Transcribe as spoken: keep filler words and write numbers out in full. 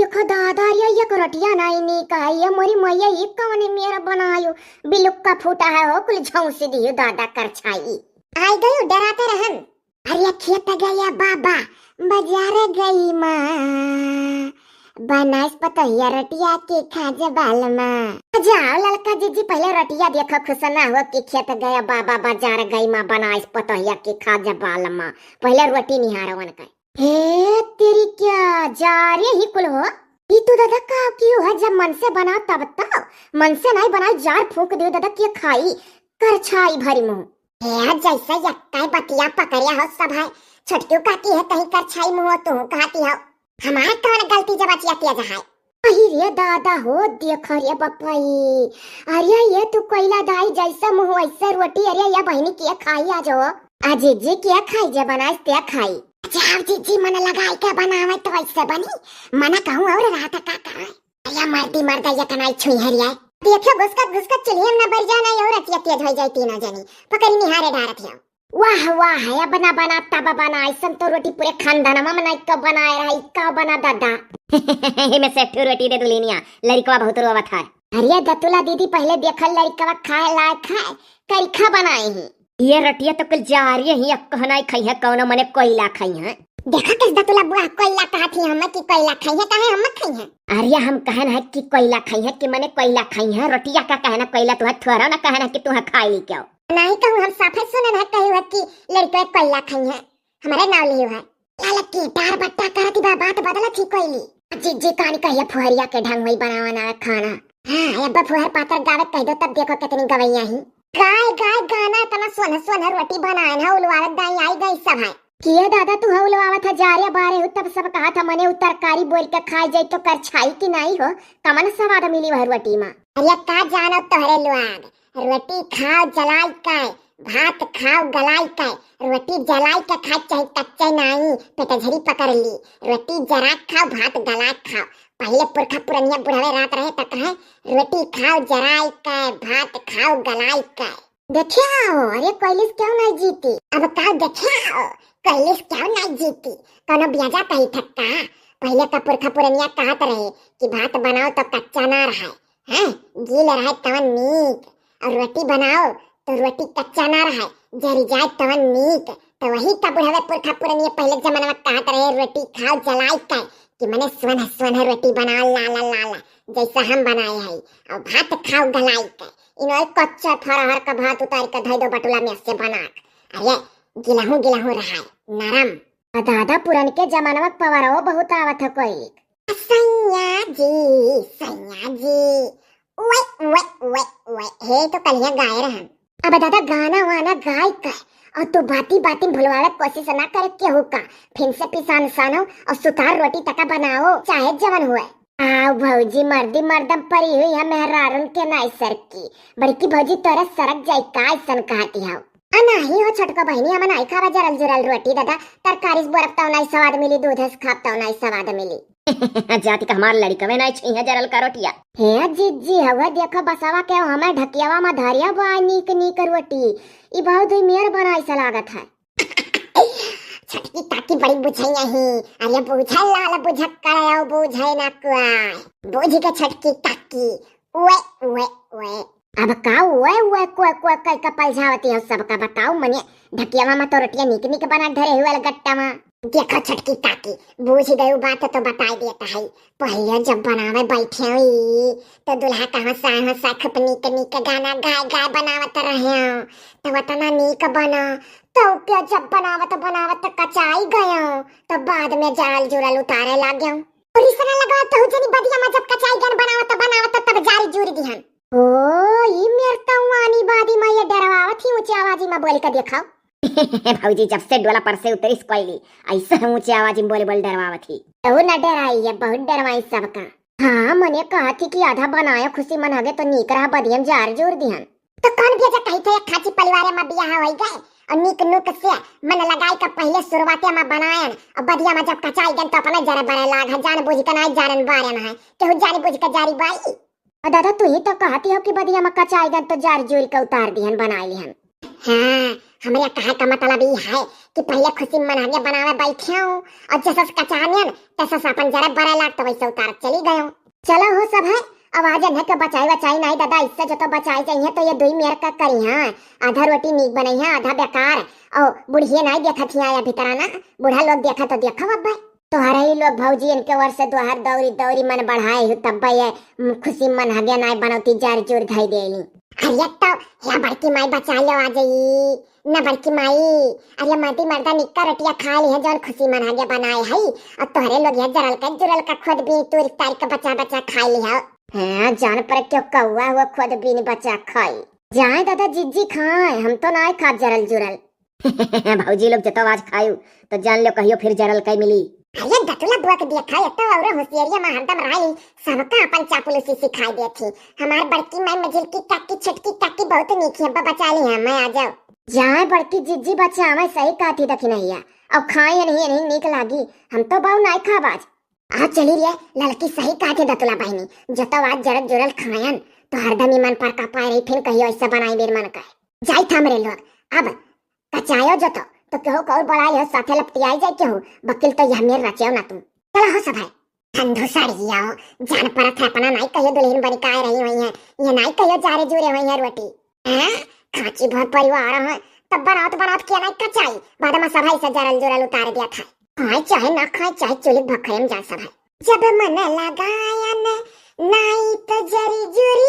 देखो दादा, ये एक रोटिया नाई नीक है, ये मोरी मैया, ये कौन मेरा बनायो? बिलुक्का फूटा है हो, कुल झौंसी दियो दादा करछाई। आई गयो, डराते रहन। अरे खेत गया बाबा, बाजार गई माँ, बनाइस पतोहिया रोटिया के खाजा बालमा। जाओ ललका जीजी, पहले रोटिया देखो, खुश ना हो कि खेत गया बाबा, बाजार गई माँ, बनाइस पतोहिया के खाजा बालमा। पहले रोटी निहारो उनका। हे तेरी क्या, जा रे ही कुल हो। ई तू दादा का कियो है, जब मन से बनाओ तब तो, मन से नहीं बनाओ, जार फूंक दियो दादा, के खाई करछाई भरी मुंह। हे जैसे यक्का बतिया पकड़िया हो सब है, छोटकियो काकी है कहीं करछाई मुंह तू कहती हो, हमार कौन गलती जब अचिया किया जहाय। अही रे दादा हो, देख रे बप्पई, अरे ये तू कोयला दाई जैसा मुंह वैसे रोटी, अरे ये बहिनी के खाई आज हो। आ जीजी के खाई, जे बनाइस ते खाई। जाओ जीजी, मन लगाई के बनावे तो वैसे बनी, मना कहूँ और रात का करे। अरे मर्दी मर्दा ये कनाई छुई हरिया। देखियो घुसकत घुसकत चुल्हियम ना बर जाना, और रतिया तेज हो जाए तीनों जनी। पकड़ी निहारे डारत है। वाह वाह, अब ना बना तब बना, ऐसन तो रोटी पूरे खानदानमा में नहीं कब बनाए रहा, ई का बना दादा। एमे से एक ठो रोटी दे दुल्हनिया, लड़िकवा बहुत रोवत है। अरे दतुला दीदी, पहले देखल लड़िकवा खाए लायक है, करिखा बनाए ही। ये रोटिया तो कुल जारी ही, अब कहना ही खाई है, कौनो मने कोयला खाई है। देखा किस दतुला बुआ कोयला कहत ही, हम की कोयला खाई है, काहे हम खाई है? अरे हम कहन है कि कोयला खाई है कि मने कोयला खाई है, रोटिया का कहना कोयला, तुहे थोड़ा ना कहना कि तुहे खाई क्यों? नहीं कहूँ, हम साफे सुनन है कहू है कि लड़िकवा कोयला खाई है, हमारे नाव लियो है। ललकी डार बट्टा करती बा, बात बदलत ही कोयली। जीजी कानी कहिया फुहरिया के ढंग होई बनावा ना खाना। हाँ, अब्बा फुहर पातर गावे कह दो, तब देखो कितनी गवैया ही। गाय गाय गाना इतना सोना सोना रोटी बनाए ना, उलवावत दाई आई गई सब है। किए दादा तू है उलवावत है, जा रे बारे हो, तब सब कहा था मने उ तरकारी बोल के खाए जाई तो करछाई कि नहीं हो, कमन स्वाद मिली वह रोटी में। अरे का जानो तोहरे लोग, रोटी खाओ जलाई के, भात खाओ गलाई के। रोटी जलाई के खाए चाहे कच्चे नाई, पेटझरी पकड़ ली। रोटी जरा के खाओ, भात गला के खाओ। पहले पुरखा पुरनिया बुढ़ावे रात रहे त कहे, रोटी खाओ जराई के, भात खाओ गलाई के। देखियो, अरे कोयलिस क्यों नहीं जीती? अब का देखियो, कोयलिस क्यों नहीं जीती? कोनो ब्याजा कही थक्का? पहले का पुरखा पुरनिया कहत रहे कि भात बनाओ तो कच्चा ना रहे, हैं, गील रहे तवन नीक, और रोटी बनाओ तो रोटी कच्चा ना रहे, जरी जाए तवन नीक। तो वही का बुढ़ावे पुरखा पुरनिया पहले जमाना में कहत रहे, रोटी खाओ जलाई के, कि मने सोन सोन रोटी बनाओ लाला लाला, जैसा हम बनाए है, और भात खाओ गलाई के। इन्हों कच्चा फरहर का भात उतार के धई दो बटुला में से बना के। अरे गिलहू गिलहू रहा है, नरम। आ दादा पुरन के जमाना में पवरवो बहुत आवत है कोई। सैया जी, सैया जी, ओए, ओए, ओए, ओए, हे तो कलिया गाए रहन। अब दादा गाना वाना गाय का, और तू बाती बाती में भुलवावे कोशिश ना करे केहू का। फिर से पिसान सानो और सुतार रोटी तका बनाओ, चाहे जवन हुए। आओ भौजी, मर्दी मर्दम परी हुई है, मेहरारून के नाई सर की। बड़की भौजी तोरे सरक जाई का ऐसन कहती हो? आ नाही हो छोटका बहिनी, हम नाही खावा जरल जुरल रोटी दादा, तरकारी से बोरब तौ नाही स्वाद मिली, दूध से खाब तौ नाही स्वाद मिली। जाति का हमार लड़िकवे नाई छुई है जरल का रोटिया। हे जिज्जी, हवा देखो बसवा के हमें ढकियावा में धरिया बा नीक नीक रोटी। ई बहुत ही मेर बनाई से लागत है। छोटकी काकी बड़ी बुझैया ही। अरे बुझे लाल बुझक्कड़, बुझे ना कुआ। बूझ के छोटकी काकी। ओए, ओए, ओए। अब का ओए, ओए, कोए, कोए, कई का पलझावती हो सबका बताओ मने। ढकियावा में तो रोटिया नीक नीक बना धरे हुए गट्टा में। देखो छोटकी काकी, बूझ गयो बात तो बताई देता है। पहले जब बनावे बैठे हुई, तो दुल्हा का हंसा हंसा खूब नीक नीक गाना गाए गाए बनावत रहे। तो वतना नीक बना, तो के जब बनावत बनावत कचाई गयो, तो बाद में जाल जुड़ल उतारे लाग्यो। और इसने लगा तो जनी बदिया में जब कचाई गन बनावत बनावत तब जारी जुड़ दिहन। ओ, ई मेर तवानी बादी में ये डरवावत ही ऊंची आवाजी में बोल के देखाओ। भौजी जब से डोला पर से उतरिस कोयली, ऐसा ऊंची आवाजी में बोले बोल डरवावत ही। तू न डराई, ये बहुत डरवाई सबका। हाँ, मने कहा थी कि आधा बनाया खुशी मन हगे तो नीक रहा बदियम जार जोर दिहन। तो कौन भेजा कही थे एक खाची परिवार में बियाह होई गए और नीक नुक से मन लगाई का पहले शुरुआते में बनायन और बदिया में जब कचाई गन तो अपने जरे बरे लाग है, जान बूझ के नहीं जारन बारन है, केहू जान बूझ के जारी बाई। और दादा तू ही तो कहती हो कि बदिया में कचाई गन तो जार जोर के उतार दिहन बनाई लिहन। हाँ, हमरे कहे का मतलब ई है कि पहिले खुशी मनहगे बनावे बैठे हो और जैसे कचानियन तैसे अपन जरे बरे लाग तो वैसे उतार चली गयो। चलो हो सब है, अब आज इन्हें के बचाई बचाई नहीं दादा, इससे जो तो बचाई जाइए तो ये दुई मेर का करी, हाँ, आधा रोटी नीक बनई है, आधा बेकार। और बुढ़िए नहीं देखत हिया या भीतरा ना, बूढ़ा लोग देखा तो देखो अब। तोहरे ही लोग भौजी इनके ओर से दोहर दौरी दौरी मन बढ़ाए हो, तब ये, उम, खुशी मनहगे नाय बनौती, जर जुर धई देली। अरे तो या बड़की माई बचा लो आ जाई, ना बड़की माई, अरे मर्दी मर्दा निक्का रोटिया खा ली है, जौन खुशी मनहगे बनाए है, और तोहरे लोग यहाँ जरल का जुरल का खुद भी तूरी तारी का बचा बचा खा ली है। हाँ, जान पर क्यों कौआ हुआ खुद भी नहीं बचा खाई। जाए दादा जिज्जी खाए, हम तो ना खाब जरल जुरल। भौजी लोग जतौ आज खायू, तो जान लो कहियो फिर जरल कई मिली। अरे दतुला बुआ के देखा, ये तो और होशियारिया में हरदम रही, सबका अपन चापलूसी सिखाई देत ही। हमार बड़की माई मझिलकी काकी, छोटकी काकी बहुत नीक है, अब्बा बचा ली है, मैं आ जाओ। जाए बड़की जिज्जी बचावे, सही कहती दखिनहिया। अब खाए नहीं, नहीं नीक लागी, हम तो बाऊ नाई खाब आज। आ चली रे, ललकी सही कहते दतुला बहिनी, जतौ आज जरल जुरल खायन, तो हरदम ई मन पर का पाए रही, फिर कहियो ऐसा बनाई मेर मन कहे। जाई था हमरे लोग, अब कचायो जतौ, तो केहू कौर बड़ा लियो साथे लपटियाई जाए केहू, बकिल तो यह मेर रचायो ना तू। चला हो सब है। ठंडू सड़ियो, जान परत है अपना नाई कहियो दुल्हन बनी का आए रही हुई है, ये नाई कहियो जारे जुरे हुई है रोटी। हैं? खाची भर परिवार है, तब बनावत बनावत किया नाई कचाई, बाद में सब है से जरल जुरल उतार दिया था। खाए चाहे ना खाए, चाहे चुलिक भखरे में जाए सब है। जब मन लगायन नाई तो जरी जुरी